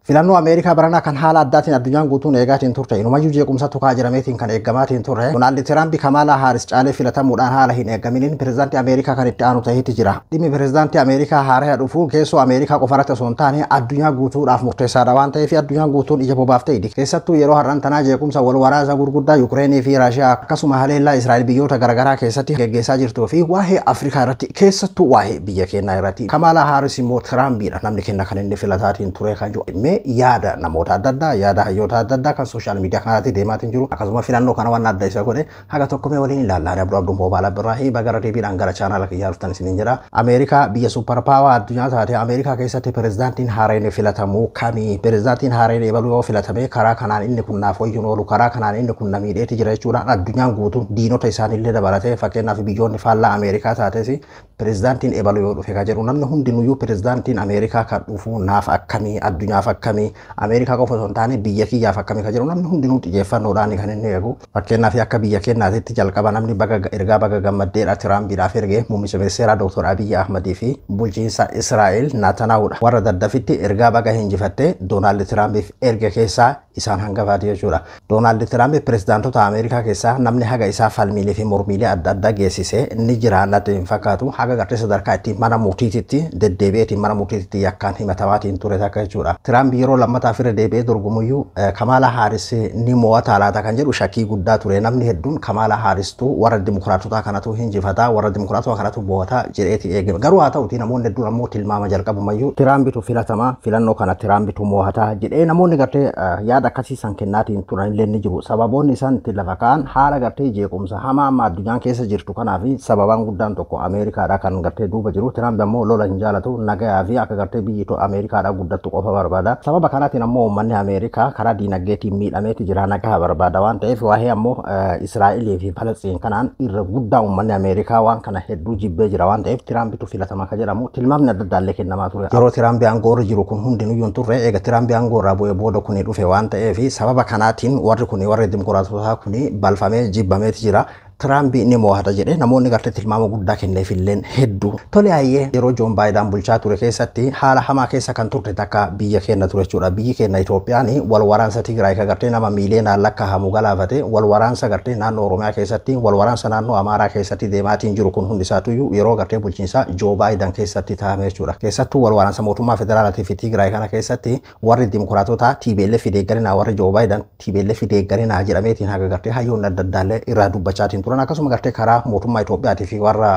Filannoo Ameerikaa baranaa kan haala addaatiin addunyaan guutuun eegaatiin turte inumayyuu jeequmsa tukaa jirameetiin kan eeggamaatiin turre Doonaald Tiraamp Kamaalaa Haaris caalee filatamuudhaan haala hin eeggaminiin pirezidaantii Ameerikaa kan itti aanu ta'eeti jira. Dhimmi pirezidaantii Ameerikaa haaraa dhufuu keessoo Ameerikaa qofarratti osoo hin taane addunyaa guutuudhaaf murteessaadha waan ta'eef addunyaan guutuun ija bobaaf ta'idi. Keessattuu yeroo har'aan tanaa jeequmsa wal waraansa gurguddaa Yukireenii fi Raashiyaa akkasuma haleellaa Israa'el biyyoota garaagaraa keessatti geggeessaa jirtuu fi waa'ee Afrikaa irratti keessattuu waa'ee biyya keenyaa irratti Kamaalaa Haaris immoo Tiraampiidha namni kenna kan inni filataatiin ture kan jiru. Mee yaada namoota adda addaa yaada hayyoota adda addaa kan sooshaal miidiyaa kanarratti deemaatiin jiru akkasuma filannoo kana waan adda isa godhe haga tokko mee waliin ilaallaa. Abduu Abduun Boobaala Birraahii bagara deebiidhaan gara chaanaala kiyyaa dhuftan isiniin jedha. Ameerikaa biyya suupar paawaa addunyaa taate Ameerikaa keessatti pirezidaantiin haareen filatamuu kami? Pirezidaantiin haareen eebaluu yoo filatame karaa kanaan inni kun naaf wayyu oolu karaa kanaan inni kun na miidheeti jira jechuudhaan addunyaan guutuun diinota isaaniillee dabalatee fakkeenyaaf biyyoonni faallaa Ameerikaa taates pirezidaantiin eebaluu yoo dhufe ka jedhu namni hundinuyyuu pirezidaantiin Ameerikaa kan dhufu naaf akkamii addunyaaf akkamii Ameerikaa qofa osoo hin taane biyya kiyyaaf akkamii ka jedhu namni hundinuu xiyyeeffannoodhaan kan inni eegu. Fakkeenyaaf akka biyya keenyaatitti jalqaba namni baga ergaa baga gammaddeedha Tiraampiidhaaf ergee muummicha ministeeraa Dr. Abiyyi Ahmadii fi bulchiinsa Israa'el Naatanaahudha. Warra daddafitti ergaa baga hinjifattee Doonaald Tiraampiif erge keessaa isaan hangafaati jechuudha. Doonaald Tiraamp pirezidaantota Ameerikaa keessaa namni haga isaa falmiilee fi mormiilee adda addaa geessisee ni jira natti hin fakkaatu. Haga gartee sadarkaa ittiin mana murtiititti deddeebi'eetiin mana murtiititti yakkaan himatamaatiin ture takka jechuudha. Tiraamp yeroo lammataaf irra deebi'ee dorgomuyyuu Kamaalaa Haaris ni mo'ata laata kan jedhu shakkii guddaa ture. Namni hedduun Kamaalaa Haaristuu warra dimokiraatotaa kanatu hinjifata warra dimokiraatota kanatu mo'ata jedheeti eegame. Garuu haa ta'uti namoonni hedduun ammoo tilmaama jalqabumayyuu Tiraampitu filatama filannoo kana Tiraampitu mo'ata jedhee namoonni gartee yaada akkasii san kennaatiin turanillee ni jiru. Sababoonni isaan itti lafa ka'an haala gartee jeequmsa hamaa amma addunyaan keessa jirtu kanaaf sababaan guddaan tokko Ameerikaadha kan gartee duuba jiru. Tiraamp ammoo lola hin jaalatu nagayaa fi akka gartee biyyi Ameerikaadha guddattu qofa barbaada. Sababa kanaatiin ammoo uummanni Ameerikaa karaa diinagdeetiin miidhameeti jira nagaa barbaada waan ta'eef waa'ee ammoo Israa'elii fi Falastiin kanaan irra guddaa uummanni Ameerikaa waan kana hedduu jibbee jira waan ta'eef Tiraampitu filatama ka jedhamu tilmaamni adda addaallee kennamaa ture. Yeroo Tiraampi aangoorra jiru kun hundinuyyuu hin turre eega Tiraampi aangoorraa bu'ee booda kuni dhufe waan ta'eef sababa kanaatiin warri kuni warri dimokiraatotaa kuni balfamee jibbameeti jira. Tiraamp ni mo'ata jedhee namoonni gartee tilmaama guddaa kenneefilleen hedduu. Tole hayyee yeroo Joon Baayidaan bulchaa ture keessatti haala hamaa keessa kan turte takka biyya keenya ture jechuudha. Biyyi keenya Itoophiyaan wal waraansa Tigraay kan gartee nama miiliyoonaan lakkaa'amu galaafate wal waraansa gartee naannoo Oromiyaa keessatti wal waraansa naannoo Amaaraa keessatti deemaatiin jiru kun hundi isaatuyyuu yeroo gartee bulchiinsa Joo Baayidaan keessatti taa'ame jechuudha. Keessattuu wal waraansa mootummaa federaalaatii fi Tigraay kana keessatti warri dimokiraatotaa TPLF deeggarinaa warri Joo Baayidaan TPLF deeggarinaa jedhameetiin haga gartee hayyoonni adda addaallee irraa dubbachaatiin turan akkasuma gartee karaa mootummaa Itoophiyaatii fi warra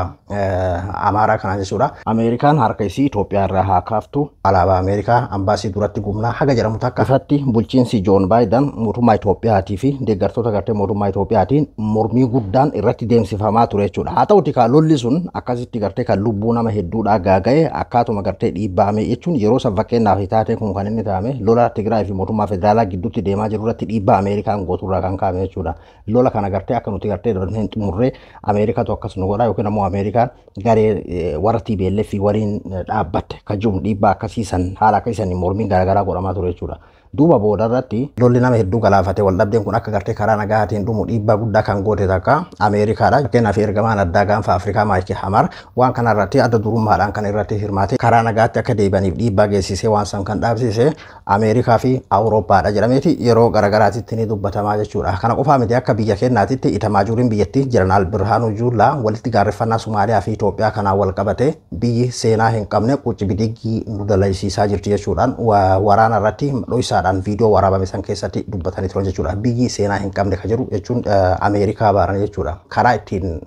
Amaaraa kanaa jechuudha. Ameerikaan harka isii Itoophiyaa irraa haa kaaftu alaabaa Ameerikaa ambaasii duratti gumnaa haga jedhamu takka ifatti bulchiinsi Joon Baayiden mootummaa Itoophiyaatii fi deeggartoota gartee mootummaa Itoophiyaatiin mormii guddaan irratti deemsifamaa ture jechuudha. Haa ta'uti kaa lolli sun akkasitti gartee kan lubbuu nama hedduudhaa gaaga'e akkaatuma gartee dhiibbaame jechuun yeroo san fakkeenyaaf taatee kun kan inni taa'ame lola Tigraay fi mootummaa federaalaa gidduutti deemaa jiru irratti dhiibbaa Ameerikaan gooturraa kan kaa'ame jechuudha. Lola kana gartee akka nuti gartee hin xumurree Ameerikaatu akkas nu godha yookiin ammoo Ameerikaan garee warra TPLF waliin dhaabbatte kan jiru dhiibbaa akkasiisan haala akkasiisan mormiin garaagaraa godhamaa ture jechuudha. Duuba booda irratti lolli nama hedduu galaafate wal dhabdeen kun akka gartee karaa nagaatiin dhumu dhiibbaa guddaa kan goote takka Ameerikaadha. Fakkeenyaaf ergamaan addaa gaanfa Afrikaa Maayikil Hamar waan kana irratti adda durummaadhaan kan irratti hirmaate karaa nagaatti akka deebi'aniif dhiibbaa geessisee waan san kan dhaabsise Ameerikaa fi Awurooppaadha jedhameeti yeroo garaagaraatitti ni dubbatamaa jechuudha. Kana qofaa miti akka biyya keenyaatitti itamaajuriin biyyattii Jeneraal Birhaanuu Juulaa walitti gaarreffannaa Somaaliyaa fi Itoophiyaa kanaan wal qabate biyyi seenaa hin qabne qucci bidiggii nu dalaysiisaa jirti jechuudhaan waraana irratti dho'isaadhaan viidiyoo waraabame san keessatti dubbatanii turan jechuudha. Biyyi seenaa hin qabne ka jiru jechuun Ameerikaa baaran jechuudha. Karaa ittiin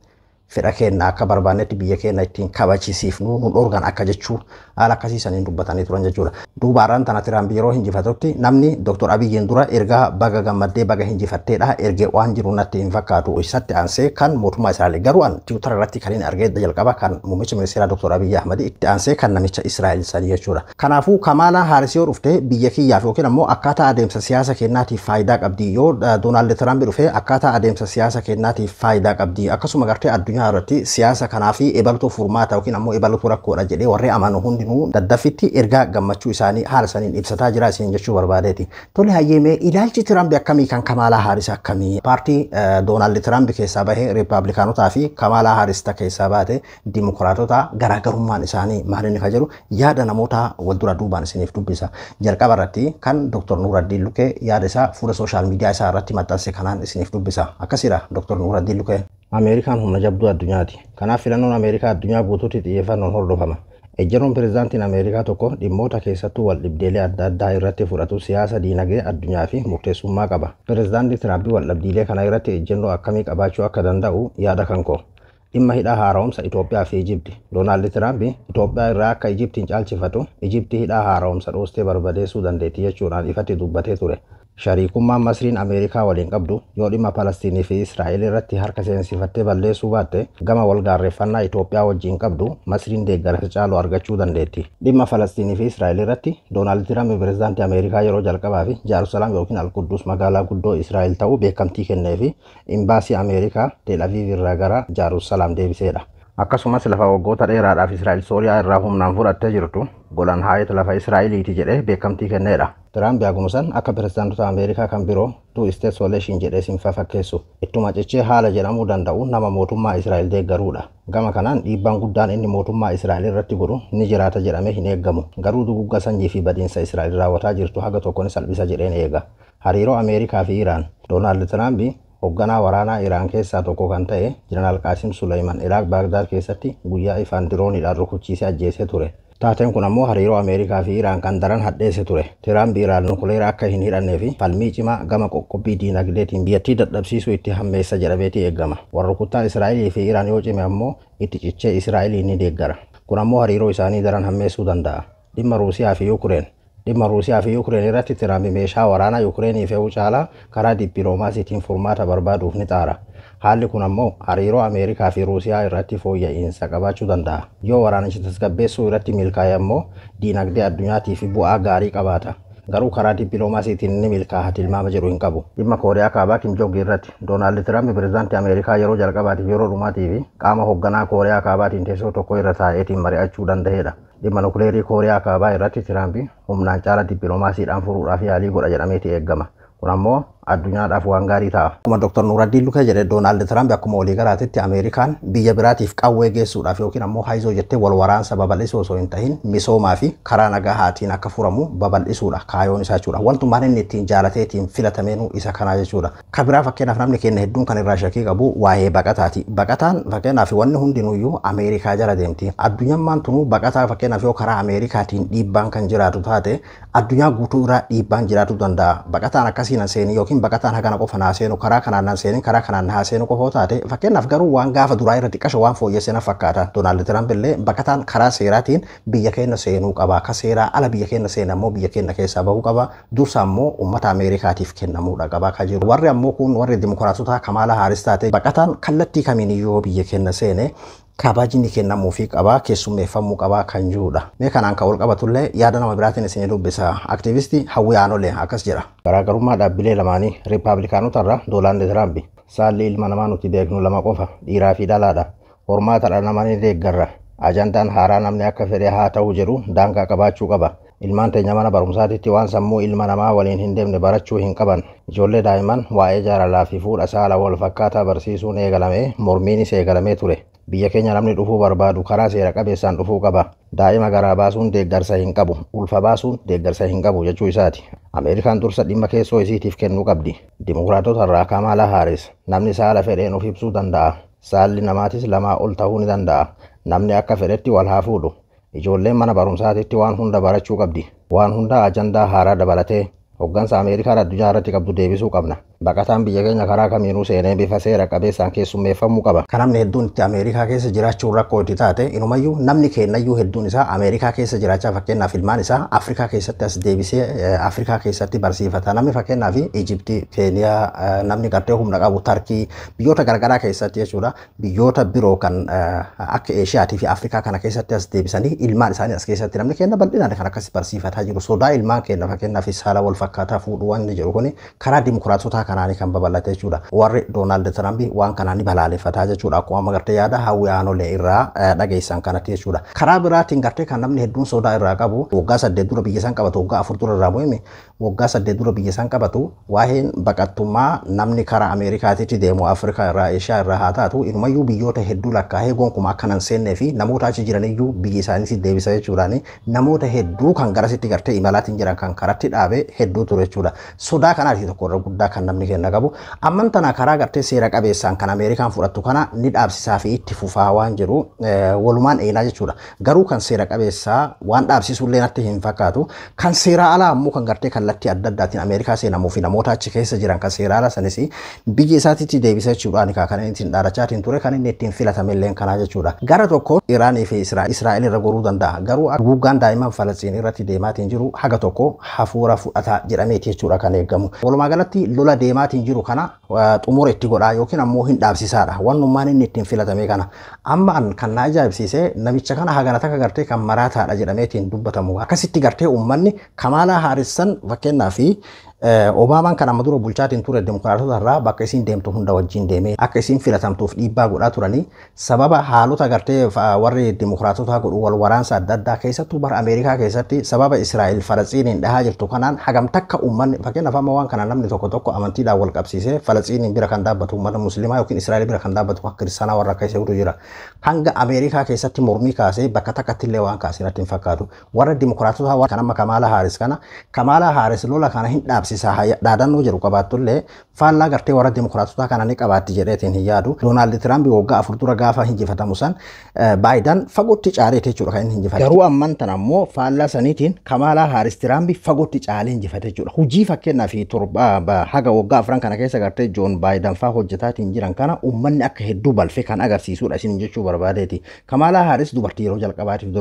fedha keenya akka barbaannetti biyya keenya ittiin kabachisiifnu nu dhorgan akka jechuu haala akkasiisaniin dubbatanii turan jechuudha. Duuba har'aan tana Tiraamp yeroo hinjifatutti namni Dr. Abiyyiin dura ergaa baga gammaddee baga hinjifatteedha ergee waan jiru natti hin fakkaatu isatti aansee kan mootummaa Israa'el garuu an Tiwiitara irratti kan inni argee jalqaba kan muummicha ministeeraa Dr. Abiyyi Ahmad itti aansee kan namicha Israa'el sanii jechuudha. Kanaafuu Kamaalaa Haaris yoo dhufte biyya kiyyaaf yookiin ammoo akkaataa adeemsa siyaasa keenyaatiif faayidaa qabdi yoo Doonaald Tiraamp dhufe akkaataa adeemsa siyaasa keenyaatiif faayidaa qabdi akkasuma gartee addunyaa addunyaa irratti siyaasa kanaa fi ebaltuu furmaata yookiin ammoo ebaltuu rakkoodha jedhee warri amanu hundinuu daddaffitti ergaa gammachuu isaanii haala saniin ibsataa jira isin jechuu barbaadeeti. Tole hayyeemee ilaalchi Tiraamp akkamii kan Kamaalaa Haaris akkamii? Paartii Doonaald Tiraamp keessaa bahee Riippaabilikaanotaa fi Kamaalaa Haaris keessaa baate Dimokiraatota garaagarummaan isaanii maal inni ka jedhu yaada namoota wal dura duubaan isiniif dubbisa. Jalqaba irratti kan Dr. Nuuraddiin Lukee yaada isaa fuula sooshaal miidiyaa isaa irratti maxxanse kanaan isiniif dubbisa. Akkasidha Dr. Nuuraddiin Lukee. Ameerikaan humna jabduu addunyaati. Kanaaf filannoon Ameerikaa addunyaa guutuutti xiyyeeffannoon hordofama. Ejjennoon pirezidaantiin Ameerikaa tokko dhimmoota keessattuu wal dhibdeelee adda addaa irratti fudhatu siyaasa diinagdee addunyaa fi murteessummaa qaba. Pirezidaantii Tiraamp wal dhabdiilee kana irratti ejjennoo akkamii qabaachuu akka danda'u yaada kan koo. Dhimma hidha haaromsa Itoophiyaa fi Ijipti. Doonaald Tiraamp Itoophiyaa irraa akka Ijiptiin caalchifatu Ijipti hidha haaromsa dhoostee barbadeessuu dandeetti jechuudhaan ifatti dubbatee ture. Shariikummaan Masriin Ameerikaa waliin qabdu yoo dhimma Falastiinii fi Israa'el irratti harka seensifattee balleessuu baatte gama wal gaarreeffannaa Itoophiyaa wajjin qabdu Masriin deeggarsa caalu argachuu dandeetti. Dhimma Falastiinii fi Israa'el irratti Doonaald Tiraamp pirezidaantii Ameerikaa yeroo jalqabaa fi Jaarusalam yookiin Alquddus magaalaa guddoo Israa'el ta'uu beekamtii kennee fi imbaasii Ameerikaa Tel Aviv irraa gara Jaarusalam deebiseedha. Akkasumas lafa waggoota dheeraadhaaf Israa'el Sooriyaa irraa humnaan fudhattee jirtu Golan Haayit lafa Israa'eliiti jedhee beekamtii kenneedha. Tiraamp akkuma san akka pirezidaantota Ameerikaa kan biroo two state solution jedhee sin fakkeessu. Ittuma cichee haala jedhamuu danda'u nama mootummaa Israa'el deeggaruudha. Gama kanaan dhiibbaan guddaan inni mootummaa Israa'el irratti godhu ni jiraata jedhamee hin eeggamu. Garuu dugugga sanyii fi badiinsa Israa'el raawwataa jirtu haga tokko ni salphisa jedheen eega. Hariiroo Ameerikaa fi Iraan. Doonaald Tiraamp hoogganaa waraanaa Iraan keessaa tokko kan ta'e Jeneraal Qaasim Suleyman Iraaq Baagdaad keessatti guyyaa ifaan dirooniidhaan rukuchiisee ajjeesee ture. Taateen kun ammoo hariiroo Ameerikaa fi Iraan kan daran hadheesse ture. Tiraamp Iraan nukuleera akka hin hidhannee fi falmii cimaa gama qoqqobbii diinagdeetiin biyyattii dadhabsiisuu itti hammeessa jedhameeti eegama. Warra rukuttaa Israa'elii fi Iraan yoo cime ammoo itti cichee Israa'elii ni deeggara. Kun ammoo hariiroo isaanii daran hammeessuu danda'a. Dhimma Ruusiyaa fi Yukureen. Dhimma Ruusiyaa fi Yukureen irratti Tiraamp meeshaa waraanaa Yukureenii fe'uu caalaa karaa dippiloomaasiitiin furmaata barbaaduuf ni xaara. Haalli kun ammoo hariiroo Ameerikaa fi Ruusiyaa irratti fooyya'insa qabaachuu danda'a. Yoo waraanicha tasgabbeessuu irratti milkaa'e ammoo diinagdee addunyaatiif bu'aa gaarii qabaata. Garuu karaa dippiloomaasiitiin ni milkaa'a tilmaama jedhu hin qabu. Dhimma Kooriyaa Kaabaa Kim Jong irratti Doonaald Tiraamp pirezidaantii Ameerikaa yeroo jalqabaatiif yeroo dhumaatii fi qaama hoogganaa Kooriyaa Kaabaatiin teessoo tokko irra taa'eetiin mari'achuu danda'eedha. Dhimma nukuleerii Kooriyaa Kaabaa irratti Tiraamp humnaan caala dippiloomaasiidhaan furuudhaaf yaalii godha jedhameeti eegama. Kun ammoo addunyaadhaaf waan gaarii ta'a. Akkuma Dr. Nuuraddiin Lukee jedhe Doonaald Tiraamp akkuma walii galaatitti Ameerikaan biyya biraatiif qawwee geessuudhaaf yookiin ammoo haayizoo jettee wal waraansa babal'isuu osoo hin tahin misoomaa fi karaa nagaa haatiin akka furamu babal'isuudha kaayoon isaa jechuudha. Wantummaan inni ittiin jaalateetiin filatameenuu isa kanaa jechuudha. Ka biraa fakkeenyaaf namni keenya hedduun kan irraa shakkii qabu waa'ee baqataati. Baqataan fakkeenyaaf wanni hundinuyyuu Ameerikaa jala deemti. Addunyaan tunuu baqataa fakkeenyaaf yoo karaa Ameerikaatiin dhiibbaan kan jiraatu taate addunyaa guutuu irraa dhiibbaan jiraachuu danda'a. Baqataan akkasiin hin seenii yookiin baqataan hagana qofa naa seenu karaa kanaan naan seenin karaa kanaan naa seenu qofa taate fakkeenyaaf garuu waan gaafa duraa irra xiqqasho waan fooyyessee na fakkaata. Doonaald Tiraamp illee baqataan karaa seeraatiin biyya keenya seenuu qaba. Ka seeraa ala biyya keenya seena ammoo biyya keenya keessaa bahuu qaba. Dursa ammoo uummata Ameerikaatiif kennamuudha qaba ka jiru. Warri ammoo kun warri dimokiraatota Kamaala Haaris taate baqataan kallattii kamiiniyyuu biyya keenya seene kabajni kennamuufii qaba keessummeeffamuu qaba kan jirudha. Mee kanaan kan wal qabatullee yaada nama biraatiin isinii dubbisa. Aktiivistii Hawwii Aanolee akkas jedha. Garaagarummaa dhaabbilee lamaanii Riippaabilikaanota irraa Doonaald Tiraamp saalli ilma namaa nuti beeknu lama qofa dhiiraa fi dhalaadha. Hormaata dhala namaa ni deeggarra. Ajandaan haaraa namni akka fedhe haa ta'u jedhu daangaa qabaachuu qaba. Ilmaan teenya mana barumsaatitti waan sammuu ilma namaa waliin hin deemne barachuu hin qaban. Ijoollee daa'imman waa'ee jaalalaa fi fuudha saala wal fakkaataa barsiisuun eegalamee mormiinis eegalamee ture. Biyya keenya namni dhufuu barbaadu karaa seera qabeessaan dhufuu qaba. Daa'ima garaa baasuun deeggarsa hin qabu. Ulfa baasuun deeggarsa hin qabu jechuu isaati. Ameerikaan dursa dhimma keessoo isiitiif kennuu qabdi. Dimokiraatota irraa Kamala Haaris namni saala fedheen of ibsuu danda'a. Saalli namaatis lamaa ol ta'uu ni danda'a. Namni akka fedhetti wal haa fuudhu. Ijoolleen mana barumsaatitti waan hunda barachuu qabdi. Waan hunda ajandaa haaraa dabalatee Hoggansa Ameerikaan addunyaa irratti qabdu deebisuu qabna. Baqataan biyya keenya karaa kamiinuu seenee bifa seera qabeessaan keessummeeffamuu qaba. Kan namni hedduun itti Ameerikaa keessa jiraachuun rakkoo itti taate inumayyuu namni keenyayyuu hedduun isaa Ameerikaa keessa jiraachaa fakkeenyaaf ilmaan isaa Afrikaa keessatti as deebisee Afrikaa keessatti barsiifata. Namni fakkeenyaaf Ijiptii, Keeniyaa, namni gartee humna qabu Tarkii biyyoota garagaraa keessatti jechuudha. Biyyoota biroo kan akka Eeshiyaatii fi Afrikaa kana keessatti as deebisanii ilmaan isaanii as keessatti namni keenya bal'inaan kan akkas barsiifataa jiru. Sodaa ilmaan keenya fakkeenyaaf saala wal fakkaataa fuudhuu waan jedhu kun karaa dimokiraatotaa kanaanii kan babal'ate jechuudha. Warri Doonaald Tiraamp waan kanaa ni balaaleffataa jechuudha. Akkuma amma gartee yaada hawwi aanolee irraa dhageessan kanatti jechuudha. Karaa biraatiin gartee kan namni hedduun sodaa irraa qabu waggaa 8 dura biyya isaan qabatu, waggaa 4 dura irraa bu'ime, waggaa 8 dura biyya isaan qabatu waa'een baqattummaa namni karaa Ameerikaatitti deemu Afrikaa irraa Eeshiyaa irraa haa taatu inumayyuu biyyoota hedduu lakkaa'ee gonkumaa akka hin seennee fi namoota achi jiraniyyuu biyya isaaniitti deebisa jechuudhaan namoota hedduu kan garasitti gartee imalaatiin jiran kan karatti dhaabe hedduu ture jechuudha. Sodaa kanaati tokko irra guddaa kan namni kenna qabu. Amman tana karaa gartee seera qabeessaan kan Ameerikaan fudhattu kana ni dhaabsisaa fi itti fufaa waan jiru walumaan eenaa jechuudha. Garuu kan seera qabeessaa waan dhaabsisullee natti hin fakkaatu. Kan seera alaa ammoo kan gartee kallattii adda addaatiin Ameerikaa seenamuu fi namoota achi keessa jiran kan seera alaa sanis biyya isaatitti deebisa jechuudhaan kan inni ittiin dhaadachaatiin ture kan inni ittiin filatamillee kanaa jechuudha. Gara tokko Iraanii fi Israa'el irra goruu danda'a. Garuu guuggaan daa'imman Falastiin irratti deemaatiin jiru haga tokko hafuura fudhata jedhameeti jechuudha kan eegamu. Walumaa galatti lola deemaatiin jiru kana xumura itti godhaa yookiin ammoo hin dhaabsisaadha. Wannummaan inni ittiin filatame kana. Amma kan na ajaa'ibsiise namicha kana hagana takka gartee kan maraataadha jedhameetiin dubbatamu. Akkasitti gartee uummanni Kamaalaa Haarissan fakkeenyaa fi Obaamaan kan amma dura bulchaatiin ture dimokiraatota irraa bakka isiin deemtu hunda wajjin deemee akka isiin filatamtuuf dhiibbaa godhaa turanii sababa haalota gartee warri dimokiraatotaa godhu wal waraansa adda addaa keessattuu bara Ameerikaa keessatti sababa Israa'el Falasxiiniin dhahaa jirtu kanaan hagam takka uummanni fakkeenyaaf amma waan kana namni tokko tokko amantiidhaan wal qabsiisee Falasxiiniin bira kan dhaabbatu uummata musliimaa yookiin Israa'el bira kan dhaabbatu kan kiristaanaa warra akka isheetu jira. Hanga Ameerikaa keessatti mormii kaasee bakka takkatti illee waan kaasee natti hin fakkaatu. Warra dimokiraatotaa kan amma Kamaalaa Haaris kana Kamaalaa Haaris lola kana hin dhaabsisa dhaadannoo jedhu qabaattullee faallaa gartee warra dimokiraatotaa kana ni qabaatti jedheetiin hin yaadu. Doonaald Tiraamp waggaa 4 dura gaafa hinjifatamu san Baayidan fagootti caalee jechuudha kan inni hinjifate. Garuu amman tana ammoo faallaa saniitiin Kamaalaa Haaris Tiraamp fagootti caalee hinjifate jechuudha. Hujii fakkeenyaa fi torba haga waggaa 4 kana keessa gartee Joon Baayidan faa hojjetaatiin jiran kana uummanni akka hedduu balfee kan agarsiisudha isin jechuu barbaadeeti. Kamaalaa Haaris dubartii yeroo jalqabaatiif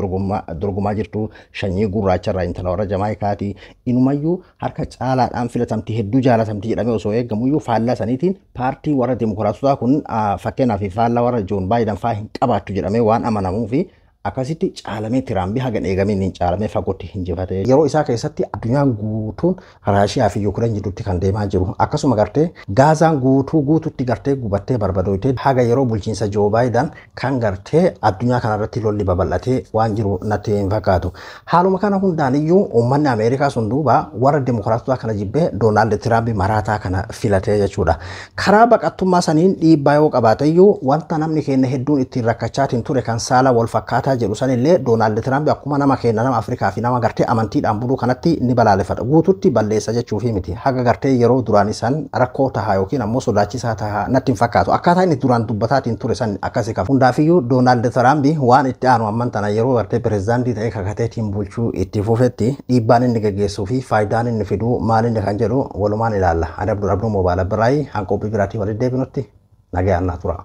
dorgomaa jirtu sanyii gurraacha irraa intala warra Jamaayikaati. Inumayyuu harka caalaadhaan filatamti hedduu jaalatamti jedhamee osoo eegamuyyuu faallaa saniitiin paartii warra dimokiraatotaa kun fakkeenyaa fi faallaa warra Joon Baayidan faa hin qabaattu jedhamee waan amanamuu fi akkasitti caalamee Tiraamp haga eegamiin hin caalamee fagootti hinjifate. Yeroo isaa keessatti addunyaan guutuun Raashiyaa fi Yuukireen jidduutti kan deemaa jiru. Akkasuma gartee Gaazaan guutuu guututti gartee gubattee barbadooyte haga yeroo bulchiinsa Joo Baayidan kan gartee addunyaa kanarratti lolli babal'atee waan jiru natti hin fakkaatu. Haaluma kana hundaaniyyuu uummanni Ameerikaa sun duuba warra dimokiraatotaa kana jibbee Doonaald Tiraamp maraataa kana filatee jechuudha. Karaa baqattummaa saniin dhiibbaa yoo qabaateyyuu wanta namni keenya hedduun ittiin rakkachaatiin ture kan saala wal fakkaataa jedhu sanillee Doonaald Tiraamp akkuma nama keenya nama Afrikaa fi nama gartee amantiidhaan buluu kanatti ni balaaleffata. Guututti balleessa jechuufi miti. Haga gartee yeroo duraan san rakkoo tahaa yookiin ammoo sodaachisaa tahaa natti hin fakkaatu. Akkaataa inni duraan dubbataatiin ture san akkasi qaba. Hundaafiyyuu Doonaald Tiraamp waan itti aanu amman tana yeroo gartee pireezidaantii ta'ee kakateetiin bulchuu itti fufetti dhiibbaan inni geggeessuu fi faayidaan inni fiduu maal inni kan jedhu walumaan ilaalla. Ani Abdul Abduu Moobaala Biraayi hanqophii biraatii walitti deebinutti nagayaan naa tura.